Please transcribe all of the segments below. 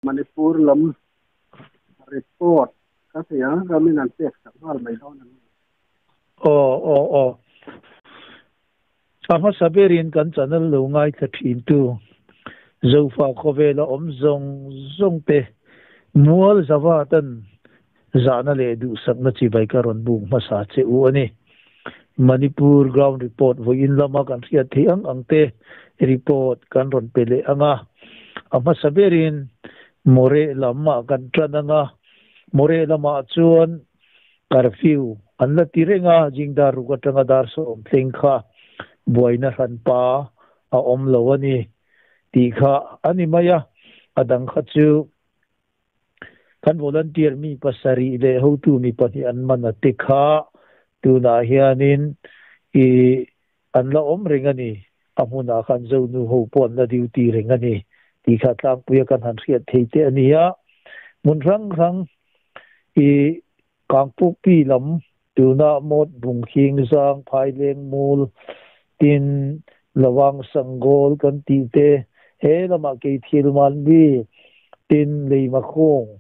Manipur lam report ka thei ang ka min an pek sak nghal mai dawn ang. Aw aw aw. A hmasa berin kan channel lo ngaithla thin tu Zofa khawvela awm zawng zawng te mual zava tan zahna leh duhsakna chibai ka rawn buk hmasa che u a ni. Manipur ground report vawiin lama kan hriat theih ang ang te report kan rawn pe leh ang a. A hmasa berin Moreh lamah kan tan ang a, Moreh lamah chuan Curfew an la ti reng a, Jingdar ruk atanga dar sawm thleng kha buaina hranpa a awm lo a ni tih kha a ni mai a, a dang kha chu kan volunteer mi pasarih leh hotu mi pahnih an man a te kha tunah hianin i an la awm reng a ni, a hmunah khan Zonu ho pawh an la duty reng a ni tih kha tlangpuia kan han hriat thei te a ni a, hmun hrang hrang i Kangpukpi lam tuna Mawt Bung Khing Zang Phaileng Mul tin Lawang Sangawl kan tih te he lamah Keithil Manbi tin Leimakhung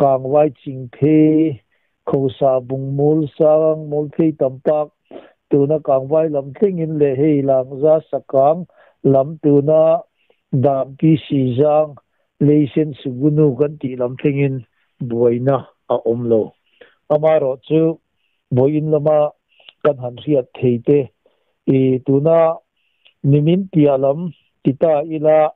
Kangvai Chingphei Khosa Bungmul Sang Mawlphei Tampak tuna Kangvai lam thlengin leh hei Langza Sakang lam tuna Dampi Sizang Leisen Sugunu kan tih lam thlengin buaina a awm lo. Amaherawhchu vawiin lama kan han hriat thei te i tuna nimin piah lam ti ta ila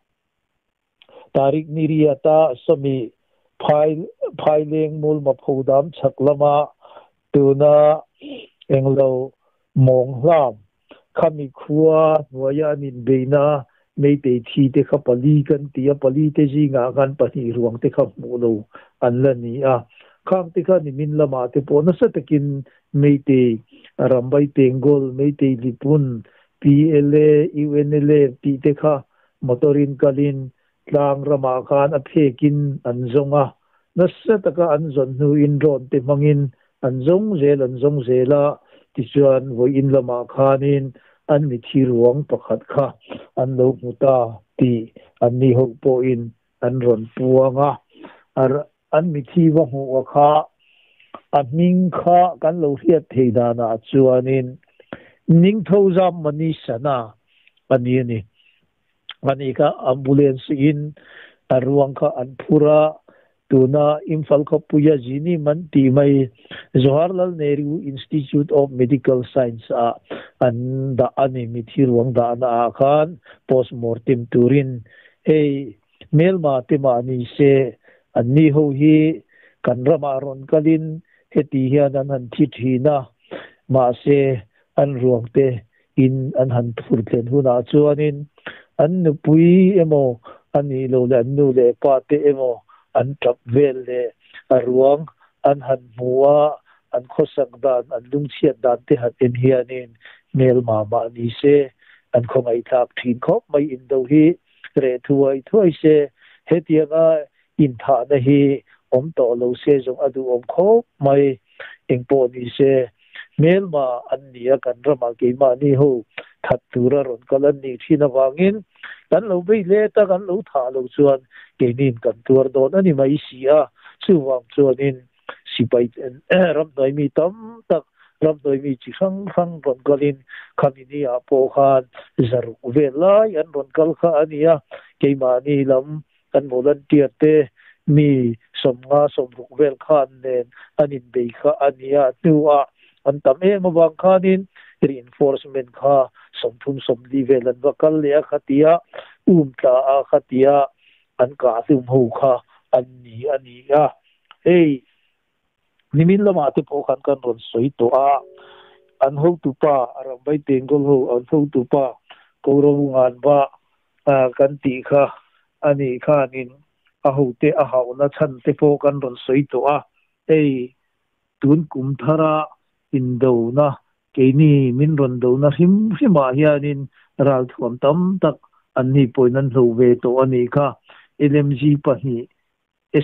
Tarik Niriata sawmi phai phaileng mul mapho dam chhak lama tuna englo mawng hlam Khami khua hnuaia an inbeina Meitei thi te kha pali kan ti a, pali te zingah khan pahnih ruang te kha hmuh lo an la ni a. Khang te kha nimin lamah te pawh nasa takin Meitei Rambai Pengol, Meitei Lipun, PLA, UNLA tih te kha motor in kalin tlang ramah khan a phekin an zawng a. Nasa taka an zawn hnuin drone te hmangin an zawng zel an zawng zel a, tichuan vawiin lamah khanin an mithi ruang pakhat kha an lo hmu ta tih an ni ho pawhin an rawn puang a. An mithi va hmuh a kha a hming kha kan lo hriat thei danah chuanin Ningtho Zam Mani Sana a ni a ni. Ani kha ambulance in a ruang kha an phur a, tuna Imphal khawpuia Jini man tih mai Jawaharlal Nehru Institute of Medical Science ah an dah a ni, mithi ruang dahna ah khan postmortem turin hei hmelma te mah ni se anni ho hi kan ramah rawn kalin heti hian an han thi thin a, mahse an ruang te In an han phur thlen hunah chuanin an nupui emaw a nih loh leh an nu leh pa te emaw an tap vel leh a ruang an han hmu a, an khawsak dan, an lungchhiat dan te han en hianin hmelma mah ni se an khawngaihthlak thin khawp mai. Indo hi reh thuai thuai se, hetianga inthahna hi awm tawh lo se zawng a duhawm khawp mai. Engpawh ni se, hmelma an ni a, kan ramah keimahni ho that tura rawn kal an nih thin avangin kan lo bei let a, kan lo thah lo chuan keiniin kan tuar dawn a ni mai si a. Chuvang chuanin sipai ramhnuai mi tam tak, ramhnuai mi chi hrang hrang rawn kalin khami ni ah pawh khan zaruk vel lai an rawn kal kha a ni a, keimahni lam Kan volunteer te mi 50 60 vel khan nen an inbei kha a nia. Hnuah an tam em avang khanin reinforcement kha 30 40 vel an va kal leh a khatia um tla a khatia an kah hlum ho kha an ni a ni a. Hei nimin lamah te pawh khan kan rawn sawi tawh a, an hotupa Rambai Bengal ho an hotupa Kaurav Nganba kan tih kha a nih khanin a hote a hauhna chhan te pawh kan rawn sawi tawh a, hei tun kum thara indona keini min rawn dona hrim hrimah hianin ralthuam tam tak an ni pawhin an hlo ve tawh a nih kha, LMG pahnih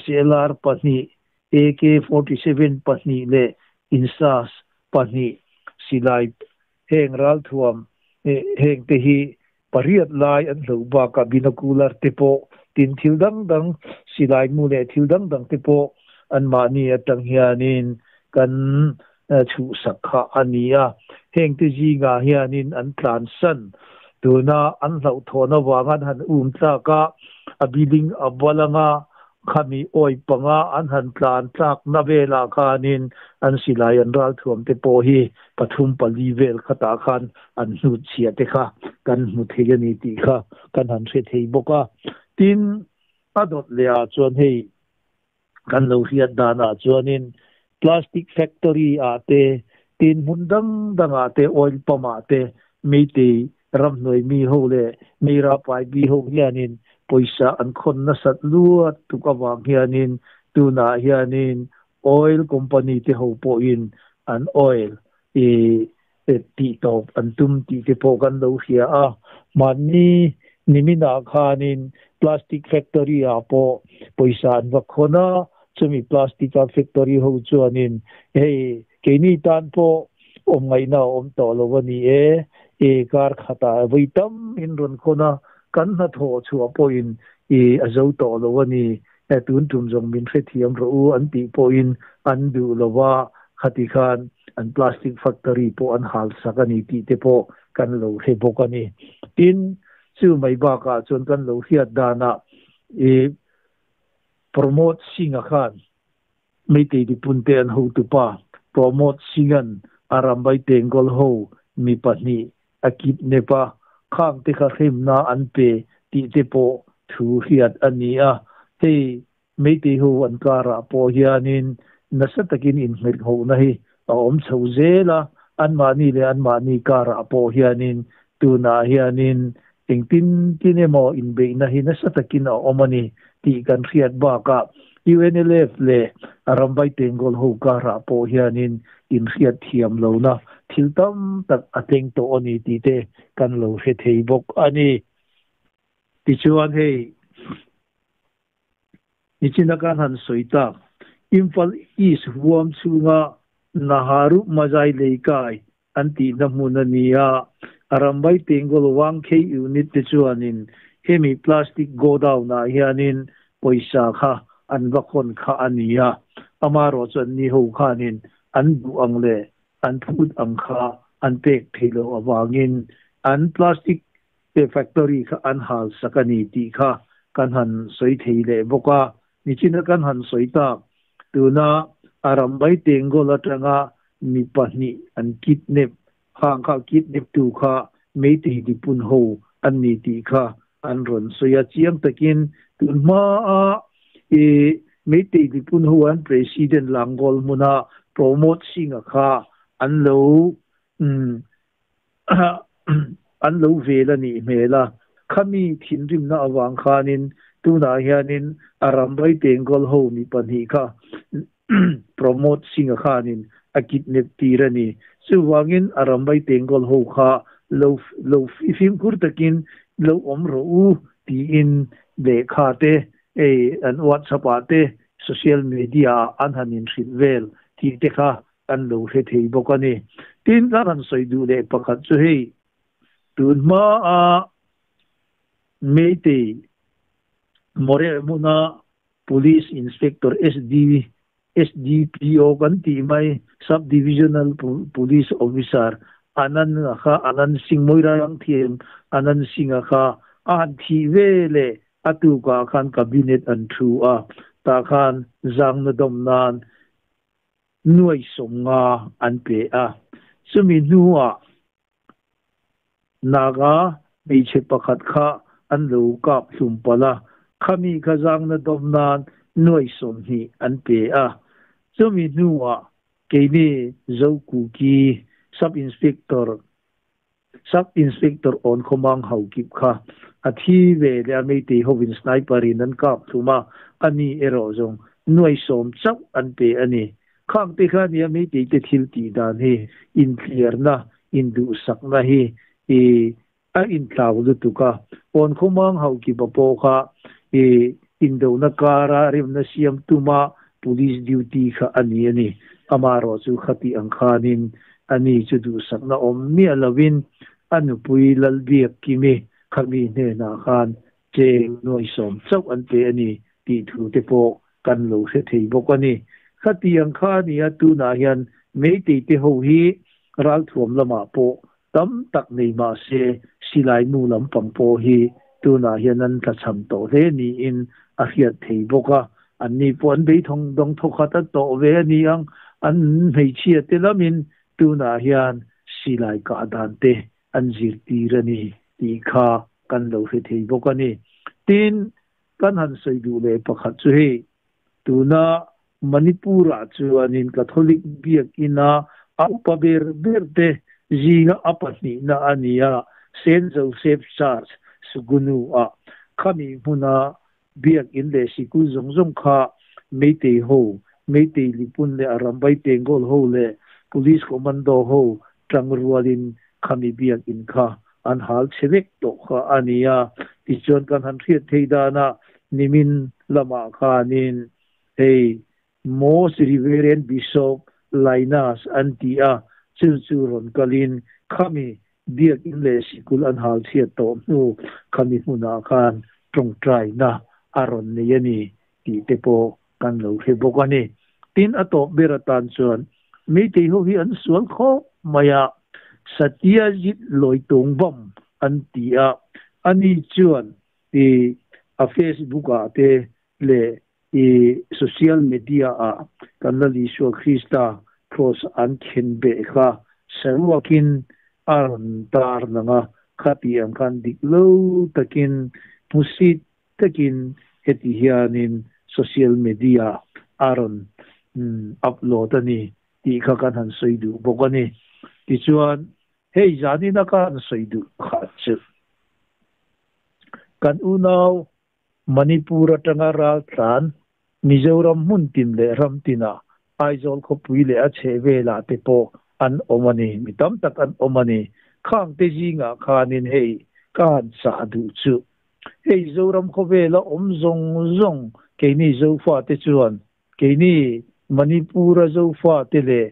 SLR pahnih, AK-47 pahnih leh INSAS pahnih silai heng ralthuam heng te hi pariat lai an hloh bakah binocular te pawh tin thil dang dang Silai mu leh thil dang dang te pawh anmahni atang hianin kan chhuhsak kha a ni a. Heng te zingah hianin an tlansan tuna an hlauhthawn avanga an han um tlak a, a building a bal anga khami awi panga an han tlan tlakna velah khanin an silai an ralthuam te pawh hi pathum pali vel khatah khan an hnutchhiah te kha kan hmu thei a ni tih kha kan han hre thei bawk a. Tin, a dawt leh ah chuan hei kan lo hriat danah chuanin plastic factory ah te, tin hmun dang dangah te, oil pump ah te Meitei ramhnuai mi ho leh Meira Paibi ho hianin pawisa an khawn nasat luat tuk avang hianin tunah hianin oil company te ho pawhin an oil i tih tawp an tum tih te pawh kan lo hria a. Mahni niminah khanin plastic factory ah pawh pawisa an va khawn a, chumi plastic a factory ho chuanin hei keini tan pawh awm ngaihna a awm tawh lo a ni e, i kar khatah vawi tam in rawn khawn a, kan hnathawh chhuah pawhin i a zo tawh lo a ni Tun tum zawng min hrethiam rawh u an tih pawhin an duh lo va, khati khan an plastic factory pawh an hal sak a ni tih te pawh kan lo hre bawk a ni. Tin, chu mai bakah chuan kan lo hriat danah i Pramod Singh-a khan Meitei Dipunte an hotupa Pramod Singh-a'n a rambai Tengol ho mi pahnih a kidnap a, khang te kha hremna an pe tih te pawh thu hriat a ni a. Hei Meitei ho an karah pawh hianin nasa takin inhmelhhohna hi a awm chho zel a, anmahni leh anmahni karah pawh hianin tunah hianin engtin tin emaw inbeihna hi nasa takin a awm a ni tih kan hriat bakah UNLF leh a rambai Tengol ho karah pawh hianin inhriat thiam lohna thil tam tak a tleng tawh a ni tih te kan lo hre thei bawk a ni. Tichuan hei nichina kan han sawi tak Imphal East huam chhunga Naharu Mazai Leikai an tihna hmun a ni a, a rambai Tengol Wangkhei unit te chuanin hemi plastic godown ah hianin pawisa kha an va khawn kha a ni a, amarawh chu anni ho khanin an duh ang leh an phut ang kha an pek theih loh avangin an plastic factory kha an hal sak a ni tih kha kan han sawi thei leh bawk a. Nichina kan han sawi tak, tuna a rambai Tengol atanga mi pahnih an kidnap, khang kha kidnap tu kha Meitei Dipun ho an ni tih kha an rawn sawi a, chiang takin tun hmaa i Meitei Dipun ho an President Langol hmuna Pramod Singh-a kha an lo an lo vel a nih hmel a, khami thinrimna avang khanin tunah hianin a rambai Tengol ho mi pahnih kha Pramod Singh-a khanin a kidnap tir a ni. Chuvangin a rambai Tengol ho kha lo lo fimkhur takin lo awm rawh u tiin lehkha te ei an WhatsApp ah te social media ah an han inhrilh vel tih te kha kan lo hre thei bawk a ni. Tin, ka rawn sawi duh leh pakhat chu hei, tun hmaa Meitei Moreh hmuna Police Inspector SD, SDPO kan tih mai, Sub Divisional Police Officer Anand a kha, Anand Singh, Moirang thiam Anand Singh a kha a han thih ve leh a tukah khan Cabinet an thu a, tah khan zangna dawm nan nuai sawmnga an pe a. Chumi hnuah Naga hmeichhe pakhat kha an lo kap hlum palh a, khami kha zangna dawm nan nuai 20 an pe a. Chumi hnuah keini Zokuki Sub Inspector Sub Inspector awn khawmang ho kip kha a thi ve leh a Meitei hovin sniper in an kap thum a, a ni erawh zawng nuai 10 chauh an pe a ni. Khang te kha nia Meitei te thil tih dan hi intliarna, induhsakna hi i a intlau lutuk a. Awn khawmang ho kip a pawh kha i indona kara remna siam tuma police duty kha a ni a ni. Amaherawh chu khati ang khanin a ni chu duhsakna awm miah lovin a nupui Lalbiakkimi khami hnenah khan cheng nuai 10 chauh an pe a ni. tih thu te pawh kan lo hre thei bawk a ni. Khatiang kha a nia tunah hian Meitei te ho hi ralthuam lamah pawh tam tak nei mah se silai mu lampang pawh hi tunah hian an tlachham tawh hle niin a hriat thei bawk a. Anni pawh an beithawng dawng thawkhat a tawh ve a ni ang, an hmeichhia te lamin tunah hian silai kah dan te an zirtir a ni tih kha kan lo hre thei bawk a ni. Tin, kan han sawi duh leh pakhat chu hei, tuna Manipur-ah chuanin Catholic biakina a upa ber ber te zinga a pahnihna a ni a, Saint Joseph Church, Sugunu-ah. Khami hmuna biakin leh sikul zawng zawng kha Meitei ho, Meitei Lipun leh Arambai Tengol ho leh Police Commando ho tang rualin khami biakin kha an hal chhe vek tawh kha a ni a. Tichuan kan han hriat thei danah nimin lamah khanin Hei Most Reverend Bishop Linus an ti a, chu chu rawn kalin khami biakin leh sikul an hal chhiat tawh hnu khami hmunah khan tawngtaina a rawn nei a ni tih te pawh kan lo hre bawk a ni. Tin, a tawp ber atan chuan Meitei ho hi an sual khawp mai a, Satyajit Loitongbam an ti a, ani chuan i a Facebook ah te leh i social media ah kan Lal Isua Krista cross an khen beh kha saruakin a rawn tar nang a, khati ang khan dik lo takin hmusit takin heti hianin social media a rawn upload a ni tih kha kan han sawi duh bawk a ni. Tichuan hei zanin a ka han sawi duh kha chu kan unau Manipur atanga raltlan Mizoram hmun tin leh ram tinah Aizawl khawpui leh a chhehvelah te pawh an awm a ni, mi tam tak an awm a ni. Khang te zingah khanin hei ka han chah duh chu. Hei Zoram khawvela awm zawng zawng keini Zofate chuan keini Manipur-a Zofate leh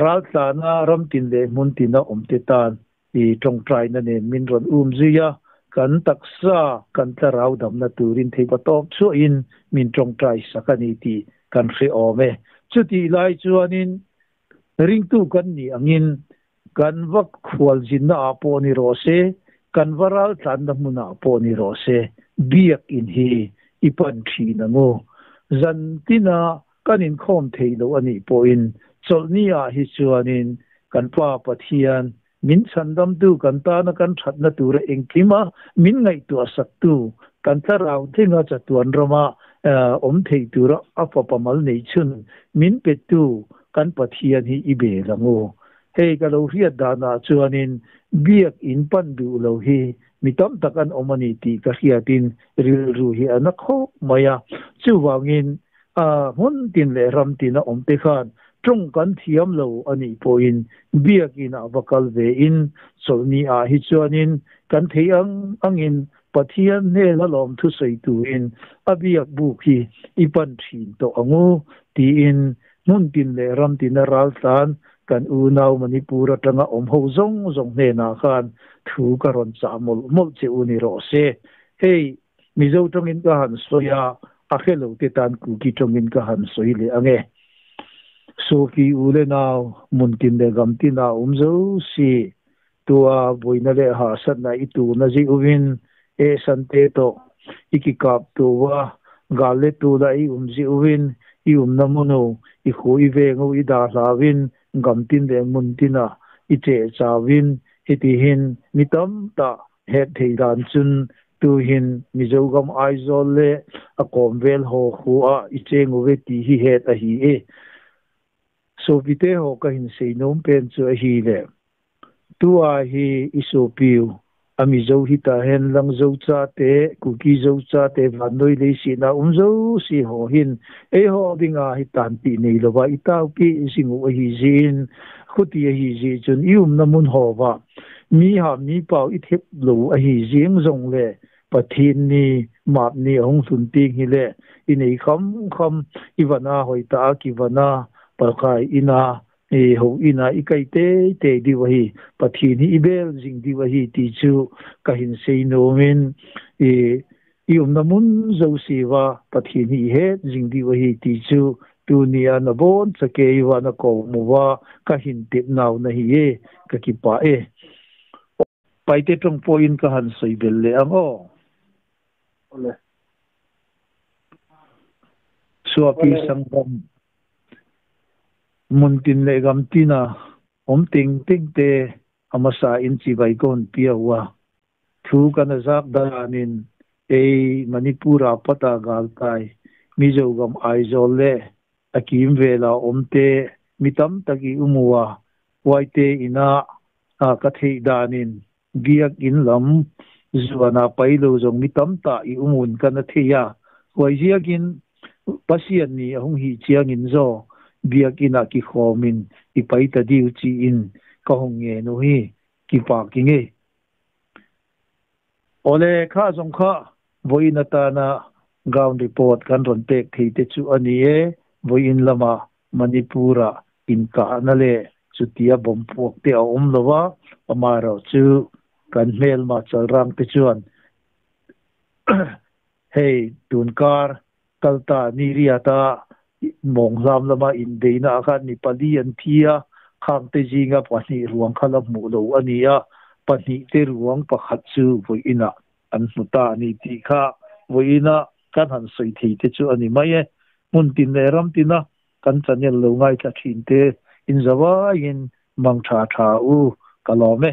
raltlana ram tin leh hmun tina awm te tan I tawngtaina nen min rawn um zui a, kan taksa kan tlarau damna turin theipa tawp chhuahin min tawngtai sak a ni tih kan hre awm e. Chutih lai chuanin ringtu kan nih angin kan va khualzinna ah pawh ni rawh se, kan va raltlanna hmunah pawh ni rawh se, biakin hi i pan thin ang u. Zantina kan inkhawm thei lo a nih pawhin chawlhni ah hi chuanin kan Pa Pathian min chhandamtu kan tana kan thatna tura engkima min ngaihtuah saktu kan thlarau tlinga chatuan rama awm thei tura a fapa mal nei chhun min petu kan Pathian hi i bel ang u. Hei ka lo hriat danah chuanin biak in pan duh lo hi mi tam tak an awm a ni tih ka hriatin rilru hi a na khawp mai a. Chuvangin a hmun tin leh ram tina awm te khan tawng kan thiam lo a nih pawhin biakin ah va kal ve in chawlhni ah hi chuanin kan thei ang angin Pathian hnena lawmthu sawi turin a biak buk hi i pan thin tawh ang u tiin hmun tin leh ram tina raltlan kan unau Manipur atanga awm ho zawng zawng hnenah khan thu ka rawn chah mawlh mawlh che u ni rawh se. Hei Mizo tawngin ka han sawi a, a hre lo te tan Kuki tawngin ka han sawi leh ang e. Sofi u le nau, Muntin leh Gamtin a awm zo si. Tua buaina leh harsatna i turna zih uvin e san te tawh i ki kap tu va, gal le tu la i um zih uvin i umna hmunu i khu i veng u i dah hlauin Gamtin leh Muntin a i cheh chauin hetihin mi tam tak Het thei dan chun tuhin Mizogam Aizawl le a kawm vel haw hu a i cheng u ve ti hi het a hi e. Sawpite haw ka hin sei nom pen chu a hi le. Tu a hi i sawpiu a Mizo hi ta hen lang zo cha te Kuki zo cha te van noi lei si na um zo si haw hin ei haw ding a hi tan pi nei lova i tau pi zing u a hi zin khuti a hi zi chun i um na mun haw va Mi ha mi pau i thep lo a hi zing zong le Pathin ni map ni a hung hlun ting hi le i nei kham kham i vana hoi ta ki vana palkai ina i ho ina i kai te te diwa hi Pathin hi i bel jing diwa hi ti chu ka hin sei nomin i I umna mun zo siwa Pathian hi i het zing diu a hi ti chu tu nia na bon chakei wa na ko muwa ka hin tep nau na hi e ka ki pa e. Paite tawng pawhin ka han sawi bel leh ang aw. Awle. Suapi Awle. Sangam mun tin leh gam tina awm ting ting te a hmasa in chibai ka hun piau a. Thu kan a zak danin ei Manipur-a pata Galtai, Mizogam Aizawl leh a kim vela awm te mi tam tak i umu a, Uaite ina ka theih danin biakinn lam zuana pai lo zawng mi tam tah i umun kan a thei a, huai ziakin Pasian nih a hung hih chiangin zaw biakinn ah ki khawmin i pai ta diu chiin ka hung nge nu hi ki pa ki ngei. Awle, kha zawng kha vawiin atana ground report kan rawn pek thei te chu a ni e, vawiin lama Manipur-ah inkahna leh chutia bomb puak te a awm lo a, amaherawh chu kan hmelma chalrang te chuan hei tunkar kalta Niriata mawnghlam lama inbeihna ah khan mi pali an thi a, khangte zinga pahnih ruang kha la hmuh lo a ni a, pahnih te ruang pakhat chu vawiinah an hmu ta a ni tih kha vawiina kan han sawi thei te chu a ni mai e. Hmun tin leh ram tina kan channel lo ngaithla thin te in zavaiin mang tha tha u ka lawm e.